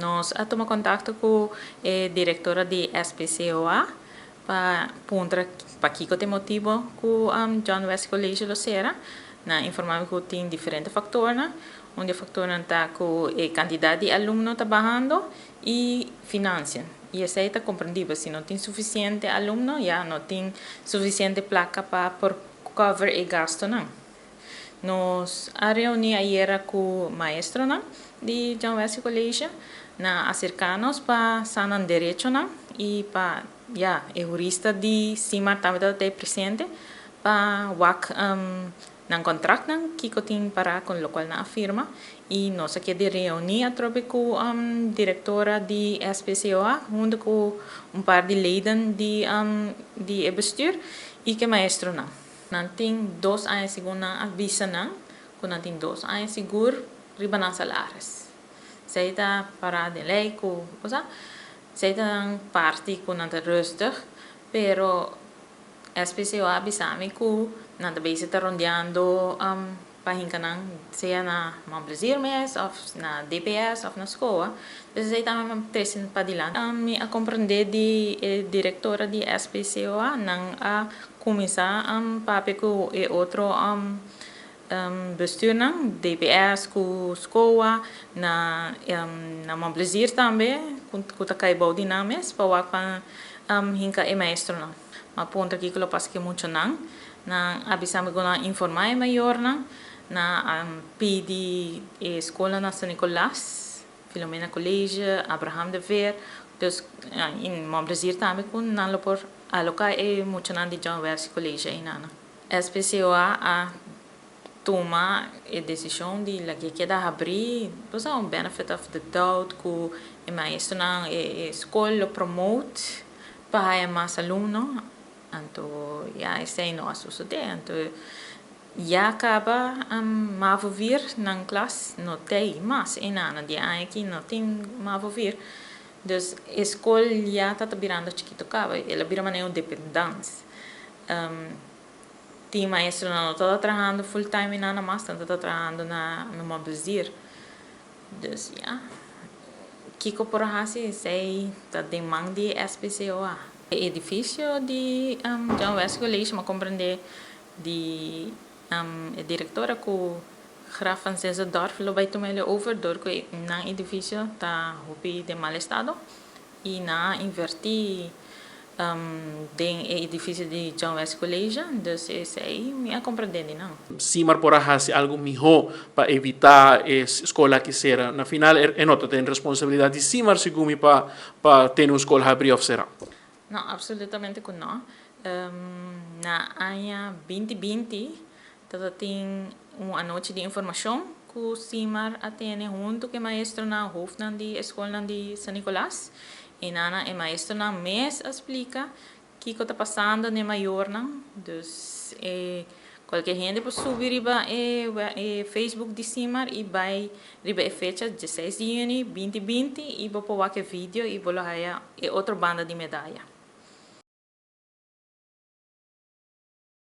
Nos a tuma kontakto ku e direktora di SPCOA pa puntra pakiko ta e motibu ku John Wesley College lo sera. Nan a informá mi ku tin diferente faktornan. Un di e faktornan ta ku e kantidat di alumno ta bahando i finansia. I esei ta komprendibel, si no tin sufisiente alumno ya no tin sufisiente plaka pa por cover e gastonan. Nos a reuní ayera ku maestronan di John Wesley College. Nan a aserká nos pa sa nan derechonan i pa ya e hurista di SIMAR tambe tabata ei presente pa wak nan kontraktnan kiko tin pará ku lokual nan a firma i nos a keda reuní atrobe ku direktora di SPCOA huntu ku un par di leden di di e bestuur i ku e maestronan. Nan tin dos aña segun nan a bisa nan ku nan tin dos aña sigur riba nan salaris. Esei ta pará den lei ku osea esei ta nan parti ku nan ta rustig pero SPCO a bisa mi ku nan ta bezig ta rondeando pa hinka nan sea na Mont Plaisir mes òf na DPS òf na SCOA. Dus esei tambe mi a trese padilanti. Mi a komprendé di e direktora di SPCOA nan a kuminsá papia ku e otro bestuurnan, DPS ku SCOA, na na Mont Plaisir tambe ku ta kai bou di nan mes pa wak pa hinka e maestronan. Mi a puntra kiko lo pasa ku e muchanan. Nan a bisa mi ku nan a informá e mayornan. Nan a pidi e skolnan na San Nicolas, Filomena College, Abraham de Veer, dus in Mont Plaisir tambe ku nan lo por aloká e muchanan di John Wesley College einan. SPCOA a tuma e desishon di lag'é keda habrí, bo sa un benefit of the doubt ku e maestronan, e skol lo promote pa haya mas alumno, anto ya esei no a sosodé, anto ya kaba mavo vier nan klas no t'ei mas einan, di e aña aki no tin mavo vier, dus e skol ya ta ta birando chikito kaba, el a bira manera un dependans. Tin maestronan no ta trahando full time einan mas, nan ta trahando na Mont Plaisir. Dus ya, kiko por a hasi esei ta den man di SPCOA. E edifisio di John Wesley College mi a komprendé di e direktora ku Graf van Zinzendorf lo bai tuma el over dor ku nan edifisio ta hopi den mal estado i nan a invertí den e edifisio di John Wesley College, dus esei mi a komprendé di nan. SIMAR por a hasi algu mihó pa evitá e skol aki sera. Na final e no ta den responsabilidat di SIMAR segun mi pa pa tene un skol habrí òf será. No, absolutamente ku no. Na aña 2020 tabatin un anochi di informashon ku SIMAR a tene huntu ku e maestronan, hofnan di e skolnan di San Nicolas. I nana e maestronan mes a splika kiko ta pasando n'e mayornan. Dus e kualke hende por subi riba e e Facebook di SIMAR i bai riba e fecha 16 di yüni 2020 i bo por wak e video i bo lo haya e otro banda di medaya.